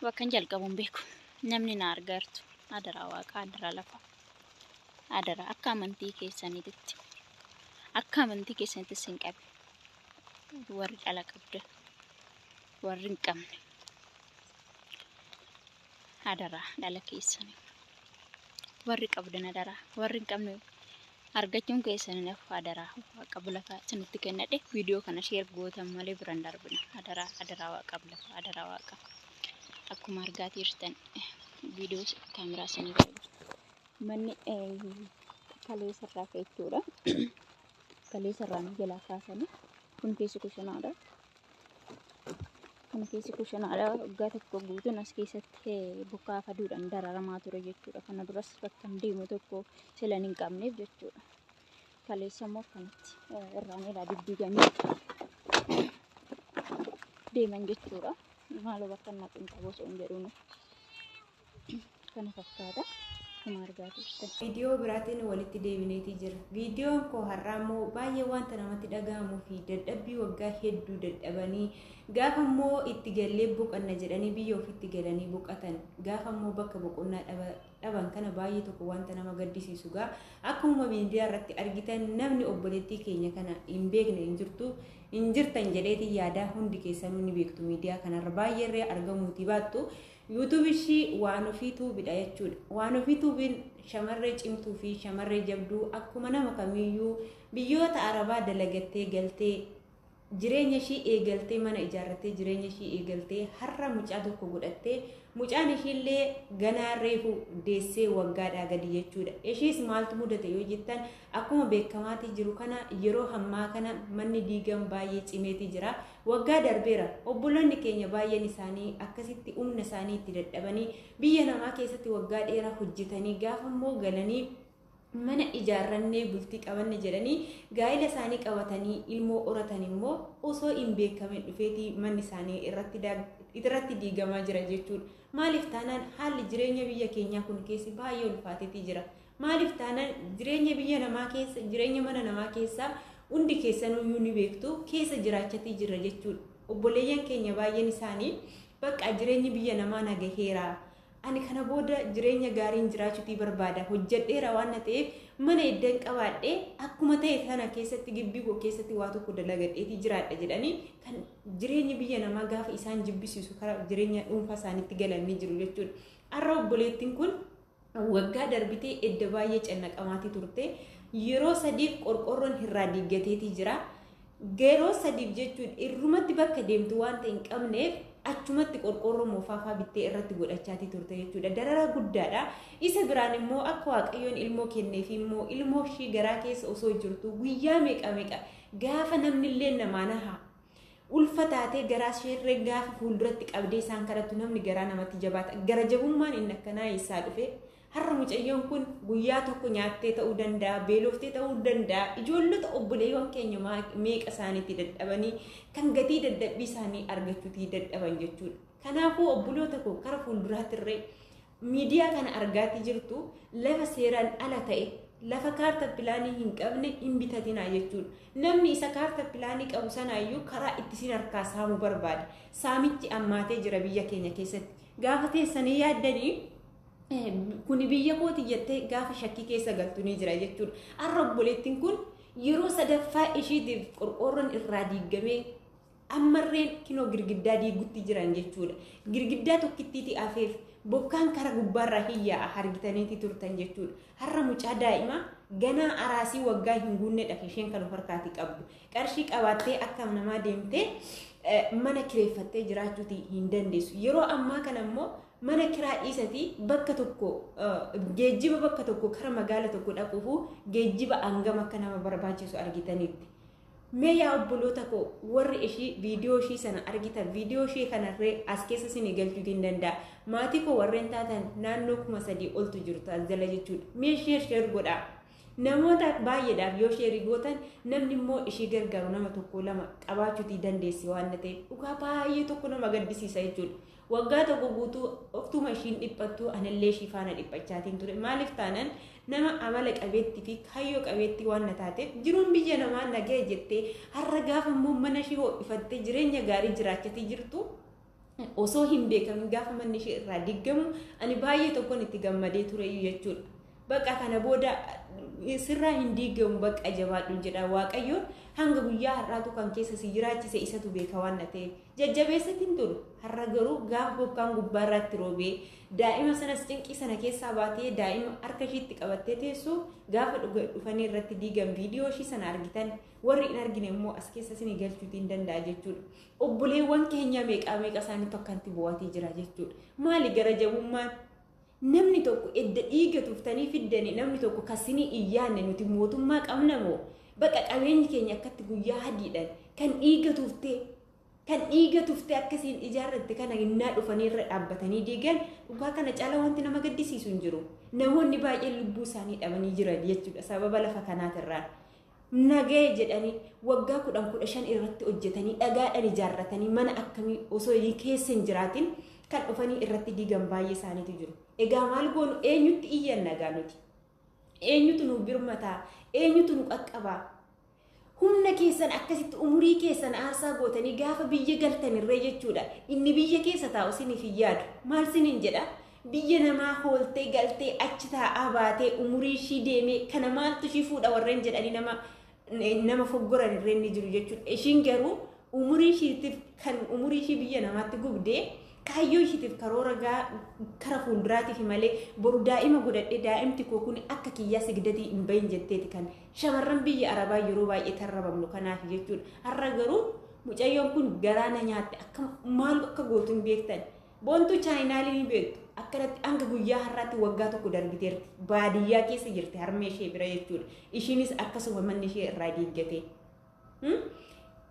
Bakkan jalqabu hin beeku. Namni na argaartu adaraa waaqaa, adaraa lafaa, adaraa akka amantii keessaniititti, akka amantii keessanitti sin qabe. Warri dhala qabdan, warri hin qabne, adaraa dhala keessanii. Warri qabdan adaraa, warri hin qabne argachuun keessan hin hafu, adaraa waaqa lafaa isinitti kennadhe. Viidiyoo kana share gootan malee biraan darbina. Adaraa, adaraa waaqa lafaa, adaraa waaqa. Akkuma argaa jirtan viidiyoo kaameraa isinii gargaara. Manni kaleessarraa jechuudha. Kaleessarraa nu jalaa kaasanii kun keessi kushinaadha. Kun keessi kushinaadha. Waggaa tokko guutuun as keessatti bokkaa faduudhaan dararamaa ture jechuudha. Kana duras bakka hin deemu tokko silan hin qabneef jechuudha. Kaleessa immoo akkanatti irraan ilaa diddiigamee deeman jechuudha. Maaloo bakka hin naqu hin qabu osoo hin jedhuun kana fakkaata. Akkuma argaa jirtan. Viidiyoo biraatiin walitti deebineetii jira. Viidiyoon koo har'aa immoo baay'ee wanta namatti dhaga'amuu fi dadhabbii waggaa hedduu dadhabanii gaafa immoo itti gallee boqanna jedhanii biyya ofiitti galanii boqatan, gaafa immoo bakka boqonnaa dhaban kana baay'ee tokko wanta nama gaddisiisu gaa. Akkuma miidiyaa irratti argitan, namni obboleettii keenya kana hin beekne hin jirtu, hin jirtan jedheetii yaadaa. Hundi keessanuu ni beektu. Miidiyaa kanarra baay'eerree argamuutii baattu, YouTube ishii Waan Ofii Tuubidha jechuudha. Waan Ofii Tuubiin shamarree cimtuu fi shamarree jabduu akkuma nama kamiyyuu biyyoota Arabaa dalagattee galtee jireenya ishii eegaltee, mana ijaarrattee jireenya ishii eegaltee, har'a mucaa tokko godhattee, mucaan ishiillee ganaa reefu deessee waggaadhaa gadi jechuudha. Ishiis maaltu mudate yoo jettan, akkuma beekamaatii jiru kana yeroo hammaa kana manni diigan baay'ee cimeetii jira. Waggaa darbeera. Obboloonni keenya baay'een isaanii akkasitti humna isaanii itti dadhabanii biyya namaa keessatti waggaa dheeraa hojjetanii, gaafa immoo galanii mana ijaarrannee bultii qabanne jedhanii gaa'ila isaanii qabatanii ilmoo horatan immoo osoo hin beekamin dhufeetii manni isaanii irratti diigamaa jira jechuudha. Maaliif taanaan, haalli jireenya biyya keenyaa kun keessi baay'ee ulfaateetii jira. Maaliif taanaan, jireenya biyya namaa keessa, jireenya mana namaa keessa hundi keessanuyyuu ni beektu, keessa jiraachatii jira jechuudha. Obboleeyyan keenya baay'een isaanii bakka jireenyi biyya namaa nagaheera. Ani kana booda jireenya gaariin jiraachuutii barbaada. Hojjedheera waan na ta'eef mana eddan qabaadhee akkuma ta'e sana keessatti gibbii koo keessatti waa tokko dalagadheetii jiraadha jedhanii kan jireenya biyya namaa gaafa isaan jibbisiisu karaa jireenya dhuunfaa isaaniitti galanii jiru jechuudha. Har'a obboleettiin kun waggaa darbitee edda baay'ee cannaqamaatii turte. Yeroo sadiif qorqorroon irraa diiggateetii jira. Yeroo sadiif jechuun irrumatti bakka deemtu wanta hin qabneef achumatti qorqorroo moofaafaa bittee irratti godhachaatii turte jechuudha. Dararaa guddaadha. Isa biraan immoo akka Waaqayyoon ilmoo kenneef immoo ilmoo ishii garaa keessa osoo jirtu guyyaa meeqa meeqa gaafa namni illee namaa naha. Ulfa taatee garaa isheerree gaafa fuulduratti qabdee isaan kadhattu namni garaa namatti jabaata. Gara jabummaan inni akkanaa eessaa dhufe? Har'a mucayyoon kun guyyaa tokko nyaattee ta'uu danda'a, beeloftee ta'uu danda'a. Ijoollota obboleewwan keenya meeqa isaaniitti dadhabanii kan gatii dadhabbii isaanii argachuutii dadhaban jechuudha. Kanaafuu obboloota koo, kara fuulduraatti miidiyaa kana argaatii jirtu, lafa seeraan ala ta'e, lafa kaarta pilaanii hin qabne hin bitatinaa jechuudha. Namni isa kaarta pilaanii qabu sanaayyuu karaa itti isin harkaa saamuu barbaada. Saamichi ammaatee jira biyya keenya keessatti. Gaafa teessanii yaaddanii kuni biyya kooti jettee gaafa shakkii keessa galtu ni jira jechuudha. Har'a obboleettiin kun yeroo sadaffaa ishiitiif qorqoorroon irraa diigamee ammarreen kinoo girgiddaa diigutti jiran jechuudha. Girgiddaa tokkittiiti afeef bokkaan kara gubbaarraa hiyyaa'a argitaniiti turtan jechuudha. Har'a mucaa daa'imaa ganaa araasii waggaa hin guunnedha isheen kan of harkaatii qabdu. Qarshii qabaattee akka namaa deemtee mana kireeffattee jiraachuutii hin dandeessu. Yeroo ammaa kana immoo mana kiraa dhiisatii bakka tokko geejjiba, bakka tokko kara magaala tokko dhaquufu geejjiba hangam akka nama barbaachisu argitaniitti. Mee yaa obboloota koo, warri ishii viidiyoo ishii sana argitan, viidiyoo ishii kanarree as keessa isinii galchuutii hin danda'a. Maatii koo warreen taatan naannoo 3000 oltu jirtu as jala jechuudha. Mee share share godhaa. Namoota baay'eedhaaf yoo share gootan namni immoo ishii gargaaru nama tokko lama qabaachuutii dandeessi waan ta'eef, dhugaa baay'ee tokko nama gaddisiisa jechuudha. Waggaa tokko guutuu oftuma ishiin dhiphattu anillee ishii faana dhiphachaatiin ture. Maaliif taanan, nama amala qabeettii fi kaayyoo qabeettii waan na taateef, jiruun biyya namaa nagaya jettee har'a gaafa immoo mana ishii ho'ifattee jireenya gaarii jiraachatii jirtu. Osoo hin beekamin gaafa manni ishee irraa diigamu ani baay'ee tokkoon itti gammadee ture jechuudha. Bakka kana booda sirraa hin diigamu, bakka jabaadhu jedha Waaqayyoon. Hanga guyyaa har'aatu kan keessa si jiraachise isatu beeka waan ta'eef jajjabeessatiin turu. Har'a garuu gaafa bokkaan gubbaarraatti roobee daa'ima sanas cinqii sana keessaa baatee daa'ima harka ishiitti qabattee teessu gaafa dhufanii irratti diigan, viidiyoo ishii sana argitan, warri hin argine immoo as keessa isinii galchuutii hin danda'a jechuudha. Obboleewwan keenya meeqaa meeqa isaaniitu akkanatti bo'atii jira jechuudha. Maali gara jabummaan? Namni tokko edda dhiiga tuftanii fiddanii namni tokko kasinii iyyaanne, nuti mootummaa qabna moo? Bakka qabeenyi keenya akkatti guyyaa hadiidhaan kan dhiiga tuftee, kan dhiiga tuftee akkasiin ijaarratte kana innaa dhufanii irra dhaabbatanii diigan, dhugaa kana caala wanti nama gaddisiisu hin jiru. Namoonni baay'een lubbuu isaanii dhabanii jiran jechuudha sababa lafa kanaatirraan. Nagahee jedhanii waggaa 10 15 irratti hojjetanii dhagaadhaan ijaarratanii mana akkamii osoo keessa hin jiraatin kan dhufanii irratti diigan baay'ee isaaniitu jiru. Egaa maal goonu? Eenyutti iyyan nagaa nuti? Eenyutu nu birmataa? Eenyutu nu qaqqabaa? Humna keessan akkasitti umurii keessan aarsaa gootanii gaafa biyya galtanirree jechuudha. Inni biyya keessa taa'u isiniif hin yaadu. Maal siniin jedha? Biyya namaa hooltee galtee achi taa'aa baatee umurii ishii deemee kana maaltu ishii fuudha warreen jedhanii nama foggoran irree ni jiru jechuudha. Ishiin garuu umurii ishiitiif kan umurii ishii biyya namaatti gubdee kaayyoo ishiitiif karoora kara fuulduraatiif malee, boru daa'ima godhadhee daa'imti koo kun akka kiyyaa sigdatii hin bahin jetteeti kan shamarran biyya arabaa yeroo baay'ee tarrabamnu kanaaf jechuudha. Har'a garuu mucayyoon kun garaa na nyaatte, akka maal akka gootu hin beektan. Boontuu chaayinaalii ni beektu. Akkanatti hanga guyyaa har'aatti waggaa 1 darbiteerti. Baadiyyaa keessa jirti harmee ishee bira jechuudha. Ishiinis akkasuma manni ishee irraa diiggate.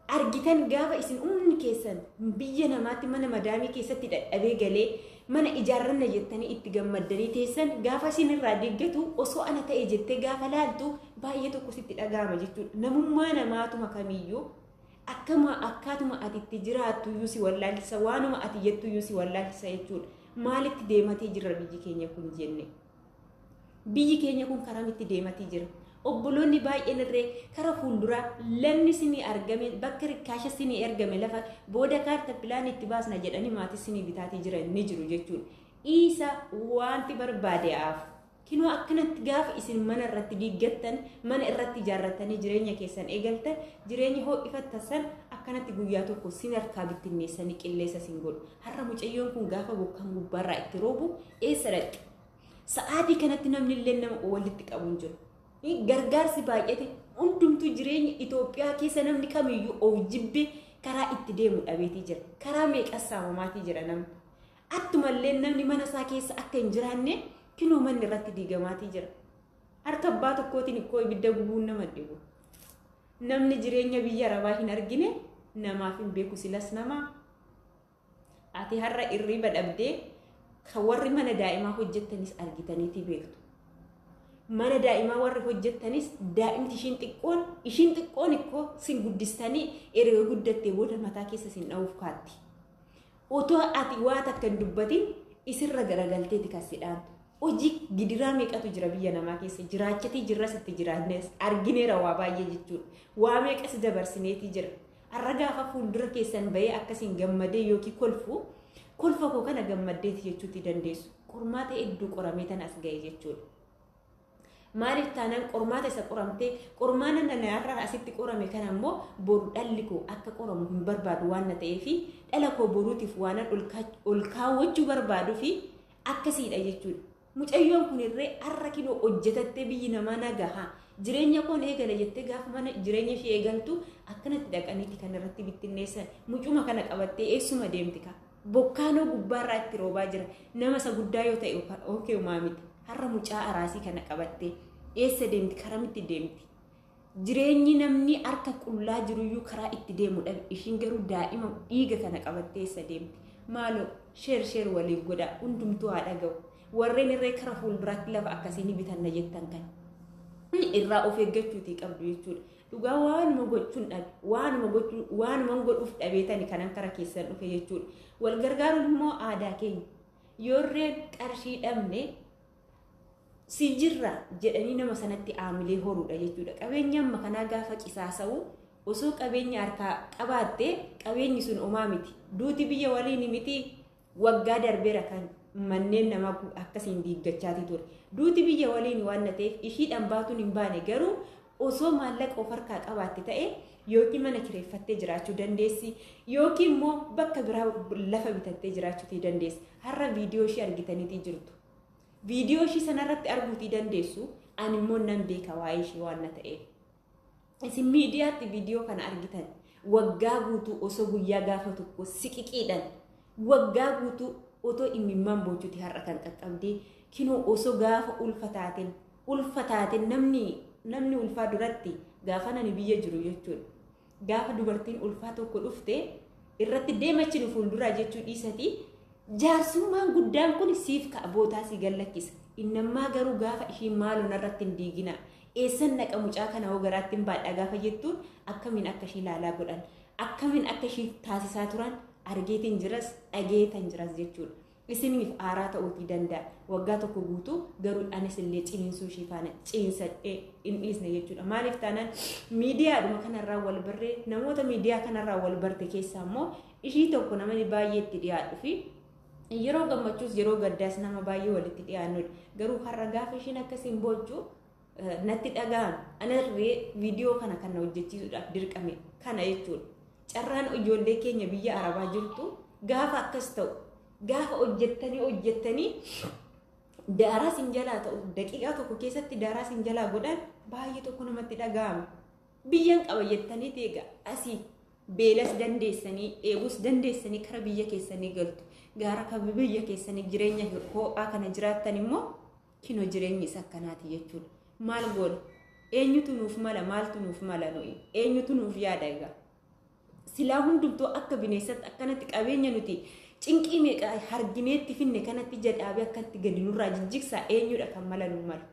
Argitan, gaafa isin humni keessan biyya namaatti mana madaamii keessatti dadhabee galee mana ijaarranna jettanii itti gammaddanii teessan, gaafa isin irraa diiggatu osoo ana ta'e jettee gaafa laaltu baay'ee tokko sitti dhaga'ama jechuudha. Namummaa namaatuma kamiyyuu akkama akkaatuma ati itti jiraattu iyyuu si wallaalchisa, waanuma ati jettu iyyuu si wallaalchisa jechuudha. Maalitti deematee jira biyyi keenya kun jenne? Biyyi keenya kun karamitti deematee jira? Obboloonni baay'een irree kara fuulduraa lamni sinii argame, bakka rikkaasha sinii ergame, lafa booda kaarta pilaan itti baasna jedhanii maatii sinii bitaatii jiran ni jiru jechuudha. Isa wanti barbaade haafu. Kinoo akkanatti gaafa isin mana irratti diiggattan, mana irratti ijaarrattanii jireenya keessan eegaltan, jireenya ho'ifattan san akkanatti guyyaa tokko sin harkaa bittinneessanii qilleessa sin godhu. Har'a mucayyoon kun gaafa bokkaan gubbaarraa itti roobu eessa dhaqxe? Sa'aatii kanatti namni illee nama walitti qabu hin jiru. Gargaarsi baay'ate hundumtuu jireenya Itoophiyaa keessa namni kamiyyuu of jibbe karaa itti deemu dhabeetii jira. Karaa meeqas saamamaatii jira namni. Attumallee namni mana isaa keessa akka hin jiraanne kinoo manni irratti diigamaatii jira. Harka abbaa tokkootiin ikkoo ibidda gubuun nama dhibu. Namni jireenya biyya arabaa hin argine namaaf hin beeku silas namaa. Ati har'a irriba dhabdee, kan warri mana daa'imaa hojjettanis argitaniitii beektu. Mana daa'imaa warri hojjettanis daa'imti ishiin xiqqoon ikkoo sin guddistanii erga guddattee booda mataa keessa sin dha'uuf kaatti. Otoo ati waa takka hin dubbatin isirra garagalteeti kan si dhaantu. Hojii gidiraa meeqatu jira biyya namaa keessa jiraachatii jirras, itti jiraannes argineera waa baay'ee jechuudha. Waa meeqas dabarsineetii jira. Har'a gaafa fuuldura keessan bahee akkasiin gammadee yookiin kolfu, kolfa koo kana gammaddeeti jechuutti dandeessu. Qormaata hedduu qoramee tan as ga'e jechuudha. Maaliif taanaan, qormaata isa qoramtee qormaana nana har'a asitti qorame kana immoo boru dhalli koo akka qoramu hin barbaadu waan na ta'eefi, dhala koo boruutiif waan ol kaawwachuu barbaaduu fi akkasiidha jechuudha. Mucayyoon kun irree har'a kinoo hojjetattee biyyi namaa nagaha, jireenya koon eegala jettee gaafa mana jireenya ishee eegaltu akkanatti dhaqaniiti kan irratti bittinneessan. Mucuma kana qabattee eessuma deemti ka? Bokkaanoo gubbaarraa itti roobaa jira. Nama isa guddaa yoo ta'e okay, umaa miti. Har'a mucaa araasii kana qabattee eessa deemti? Karamitti deemti? Jireenyi namni harka qullaa jiruyyuu karaa itti deemu dhabe. Ishiin garuu daa'ima dhiiga kana qabattee eessa deemti? Maaloo share share waliif godhaa, hundumtuu haa dhaga'u. Warreen irree kara fuulduraatti lafa akkasii ni bitanna jettan kan irraa of eeggachuutii qabdu jechuudha. Dhugaa waanuma gochuun dhabe, waanuma gochuu, waanuma godhuuf dhabeetani kanan kara keessan dhufe jechuudha. Wal gargaaruun immoo aadaa keenya. Yoorreen qarshii dhabne si jirra jedhanii nama sanatti aamilee horuudha jechuudha. Qabeenya amma kanaa gaafa qisaasa'u Osoo qabeenya harkaa qabaattee qabeenyi sun homaa miti. Duuti biyya waliin miti, waggaa darbeera kan manneen namaa akkasiin diiggachaatii ture. Duuti biyya waliin waan ta'eef ishiidhaan baatuun hin baane, garuu osoo maallaqa of harkaa qabaatte ta'e yookiin mana kireeffattee jiraachuu dandeessi, yookiin immoo bakka biraa lafa bitattee jiraachuutii dandeessi. Har'a viidiyoo ishee argitaniitii jirtu. Viidiyoo ishee sanarratti arguutii dandeessu. Ani immoo nan beeka waa'ee ishee waan na ta'eef. Isin miidiyaatti viidiyoo kana argitan, waggaa guutuu osoo guyyaa gaafa tokko siqiqiidhaan, waggaa guutuu otoo imimmaan boochuuti har'a kan qaqqabdee kinoo. Osoo gaafa ulfa taateen, ulfa taateen, namni ulfaa duratti gaafa nani biyya jiru jechuudha. Gaafa dubartiin ulfaa tokko dhufte irratti deemachi nu fuulduraa jechuu dhiisati, jaarsummaan guddaan kun siif ka'a, bootaa si gallakkisa. Innammaa garuu gaafa ishiin maaloo narratti hin diigina, eessan naqa, mucaa kana hoo garaatti hin baadha gaafa jettuun, akkamiin akka ishii ilaalaa godhan, akkamiin akka ishii taasisaa turan argeetiin jiras, dhageetan jiras jechuudha. Isiniif aaraa ta'uutii danda'a. Waggaa tokko guutuu garuu anis illee ciniinsuu ishii faana ciniinsadhee hin dhiisne jechuudha. Maaliif taanaan miidiyaadhuma kanarraa wal barree, namoota miidiyaa kanarraa wal barte keessaa immoo ishii tokko, namni baay'ee itti dhiyaadhu fi yeroo gammachuus yeroo gaddaas nama baay'ee walitti dhiyaannudha. Garuu har'a gaafa ishiin akkasiin boochuu natti dhaga'ame. Anarree viidiyoo kana kan na hojjechiisuudhaaf dirqame kana jechuudha. Carraan ijoollee keenya biyya Arabaa jirtu gaafa akkas ta'u, gaafa hojjettanii hojjettanii daaraa sin jalaa ta'u, daqiiqaa tokko keessatti daaraa sin jalaa godhan, baay'ee tokko namatti dhaga'ama. Biyyan qaba jettanii egaa asii beelas dandeessanii, dheebuus dandeessanii kara biyya keessanii galtu. Gaara kan biyya keessanii jireenya ho'aa kana jiraattan immoo kinoo jireenyi isa akkanaati jechuudha. Maal goona? Eenyutu nuuf mala? Maaltu nuuf mala nuyi? Eenyutu nuuf yaada egaa? Silaa hundumtuu akka bineensatti akkanatti qabeenya nuti cinqii meeqa hargineetti finne kanatti jedhaabee akkatti gadi nurraa jijjigsaa, eenyudha kan mala nu malu?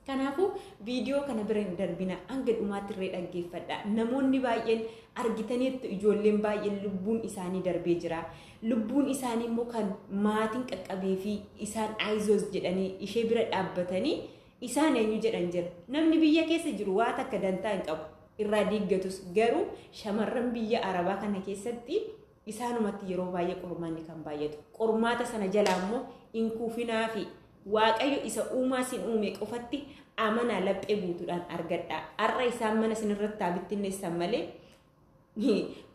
Kanaafuu viidiyoo kana bira hin darbina, hanga dhumaatti irree dhaggeeffadha. Namoonni baay'een argitaniittu, ijoolleen baay'een lubbuun isaanii darbee jira. Lubbuun isaanii immoo kan maatiin qaqqabee fi isaan aizoos jedhanii ishee bira dhaabbatanii isaan eenyu jedhan jira. Namni biyya keessa jiru waa takka dantaa hin qabu. Irraa diiggatus garuu shamarran biyya Arabaa kana keessatti isaanumatti yeroo baay'ee qormaanni kan baay'atu. Qormaata sana jalaa immoo hin kuufinaa fi Waaqayyo isa uumaa sin uume qofatti amanaa, laphee guutuudhaan argadha. Har'a isaan mana sinirratti haa bittinneessan malee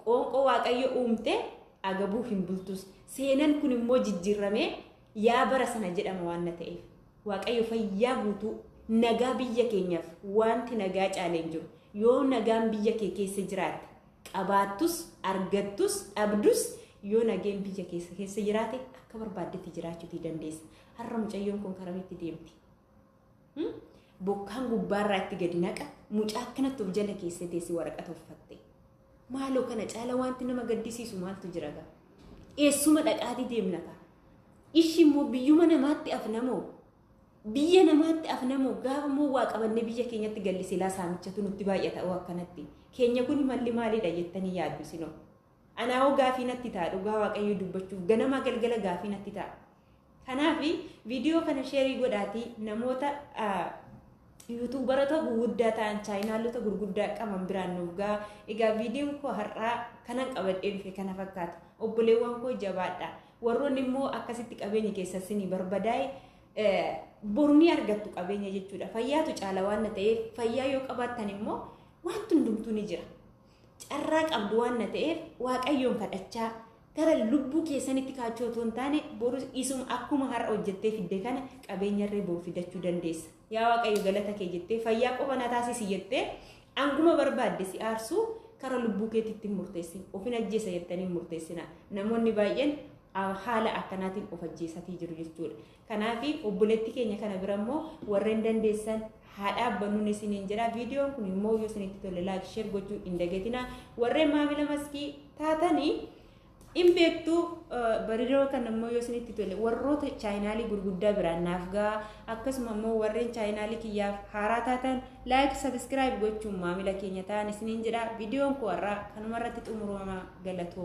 qoonqoo Waaqayyo uumte agabuu hin bultus. Seenan kun immoo jijjiirramee yaa bara sana jedhama waan na ta'eef. Waaqayyo fayyaa guutuu, nagaa biyya keenyaaf, wanti nagaa caalee hin jiru. Yoo nagaan biyya kee keessa jiraatte, qabaattus, argattus, dhabdus, yoo nageen biyya keessa jiraate akka barbaaddetti jiraachuutii dandeessa. Har'a mucayyoon kun karamitti deemti? Bokkaan gubbaarraa itti gadi naqa, mucaa akkanatti of jala keessa teessi, waraqata uffatte. Maaloo, kana caala wanti nama gaddisiisu maaltu jira gaa? Eessuma dhaqaatii deemna kaa? Ishi immoo biyyuma namaatti afnamoo? Biyya namaatti afnamoo? Gaafa immoo waa qabannee biyya keenyatti galle silaa saamichatu nutti baay'ata akkanatti. Keenya kun malli maalidha jettanii yaaddu sinoo? Anaawoo gaafii natti ta'a, dhugaa Waaqayyo dubbachuuf ganamaa galgala gaafii natti ta'a. Kanaaf viidiyoo kana share godhaatii namoota YouTuberoota gurguddaa ta'an, channelota gurguddaa qaban biraan nuuf ga'a. Egaa viidiyoon koo har'aa kanan qabadhee dhufe kana fakkaata. Obboleewwan koo, jabaadha. Warroonni immoo akkasitti qabeenya keessatti ni barbadaa'e, bornii argattu qabeenya jechuudha. Fayyaatu caala waan ta'eef, fayyaa yoo qabaattan immoo wanti hundumtuu ni jira. Carraa qabdu waan ta'eef Waaqayyoon kadhachaa gara lubbuu keessanitti kaachuu otoo hin taane, boru isuma akkuma har'a hojjettee fidde kana qabeenyarree boru fidachuu dandeessa. Yaa Waaqayyo, galata kee jettee, fayyaa qofa na taasisi jettee, anguma barbaadde si aarsuu kara lubbuu keetitti hin murteessin. Ofin ajjeesa jettanii hin murteessina. Namoonni baay'een haala akkanaatiin of ajjeesatii jiru jechuudha. Kanaaf obboleetti keenya kana bira immoo warreen dandeessan haa dhaabbannuun isiniin jedha. Viidiyoon kun immoo yoo isinitti tole like, share gochuu hin dagatinaa. Warreen maamila maskii taatanii hin beektu, baridoo kan immoo yoo isinitti tole warroota channelii gurguddaa biraan naaf ga'a. Akkasuma immoo warreen channelii kiyyaaf haaraa taatan like, subscribe gochuun maamila keenya ta'an isiniin jedha. Viidiyoon koo har'aa kanuma irratti xumurama, galatoo.